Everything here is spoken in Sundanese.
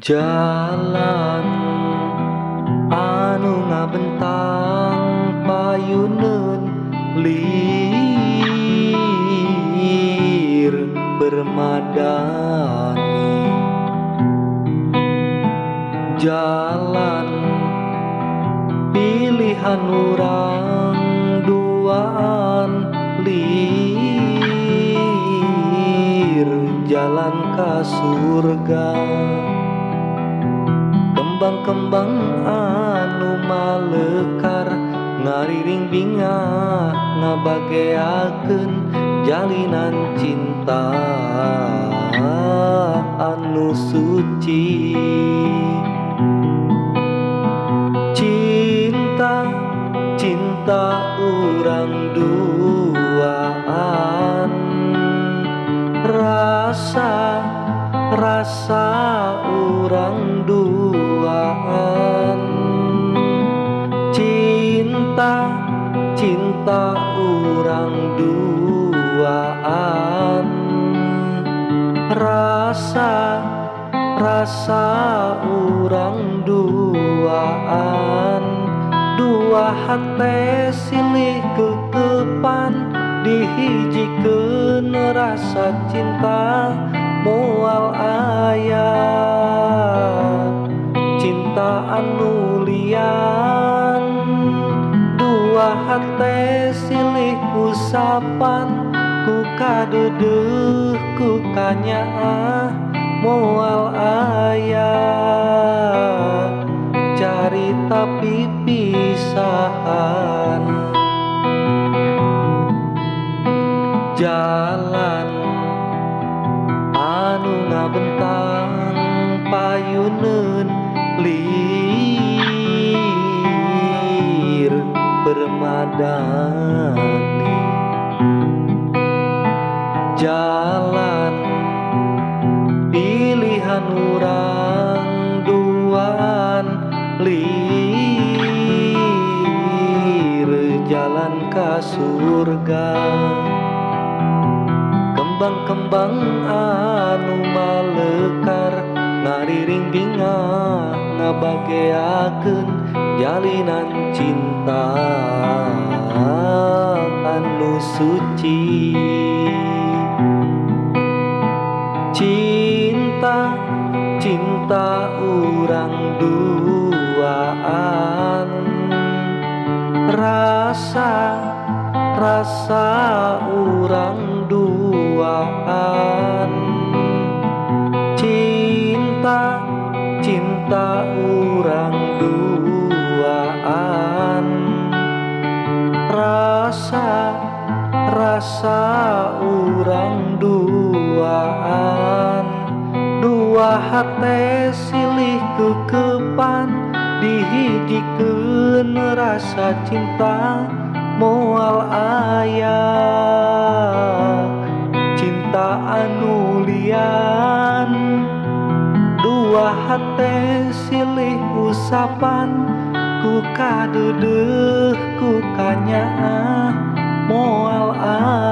Jalan anu ngabentang payuneun lir permadani. Jalan pilihan urang duaan lir jalan ka surga. Kembang-kembang anu malekar ngariring bingah ngabageakeun jalinan cinta anu suci. Cinta, cinta urang duaan, rasa, rasa urang duaan. Cinta, cinta urang duaan, rasa, rasa urang duaan. Dua hate silih kekepan dihijikeun rasa cinta moal aya cinta anu lian. Dua hate silih usapan ku kadeudeuh ku kanyaah moal aya carita pipisahan. Jalan anu ngabentang payuneun lir permadani. Jalan pilihan urang duaan lir jalan ka surga. Kembang-kembang anu malekar ngariring bingah ngabageakeun jalinan cinta anu suci. Cinta, cinta urang duaan, rasa, rasa urang duaan. Cinta, cinta urang duaan, rasa, rasa urang duaan. Dua hate silih kekepan dihijikeun rasa cinta moal aya cinta anu lian. Dua hate silih usapan ku kadeudeuh ku kanyaah moal aya.